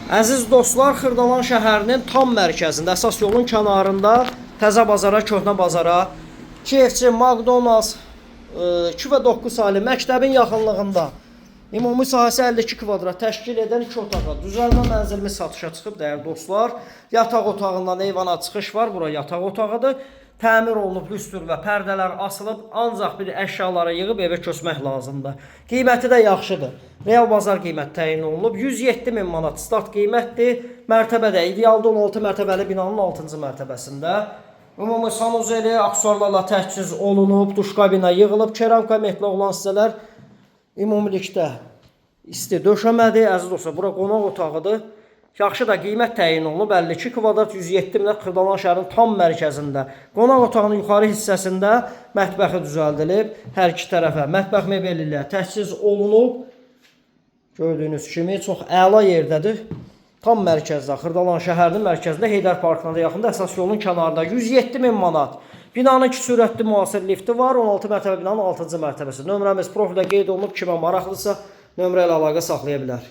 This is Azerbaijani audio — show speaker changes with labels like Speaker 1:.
Speaker 1: Əziz dostlar, Xırdalan şəhərinin tam mərkəzində, əsas yolun kənarında Təzə bazara, Köhnə bazara, KFC, McDonald's, 2 və 9 saylı məktəbin yaxınlığında ümumi sahəsi 52 kvadrat təşkil edən 2 otağa düzəlmə mənzilimiz satışa çıxıb, dəyərli dostlar. Yataq otağından eyvana çıxış var. Bura yataq otağıdır. Təmir olunub, lüstr və pərdələr asılıb, ancaq bir əşyaları yığıb evə köçmək lazımdır. Qiyməti də yaxşıdır. Real bazar qiymət təyin olunub. 107 min manat start qiymətdir. Mərtəbə də idealda 16 mərtəbəli binanın 6-cı mərtəbəsində. Ümumi sanuzeli aksesuarlarla təchiz olunub, duş kabinə yığılıb, keramika metli olan hissələr ümumilikdə isti döşəmədir. Əziz dostlar, bura qonaq otağıdır. Yaxşı da qiymət təyin olunub 52 kvadrat 107 minə Xırdalan şəhərinin tam mərkəzində. Qonaq otağının yuxarı hissəsində mətbəxi düzəldilib hər iki tərəfə. Mətbəx mebeli ilə təchiz olunub. Gördüyünüz kimi çox əla yerdədir. Tam mərkəzdə, Xırdalan şəhərinin mərkəzində, Heydər Parkına da yaxında, əsas yolun kənarında 107 min manat. Binanın iki sürətli müasir lifti var. 16 mərtəbə binanın 6-cı mərtəbəsi. Nömrəmiz profildə qeyd olunub. Kimə maraqlıdırsa nömrə ilə əlaqə saxlaya bilər.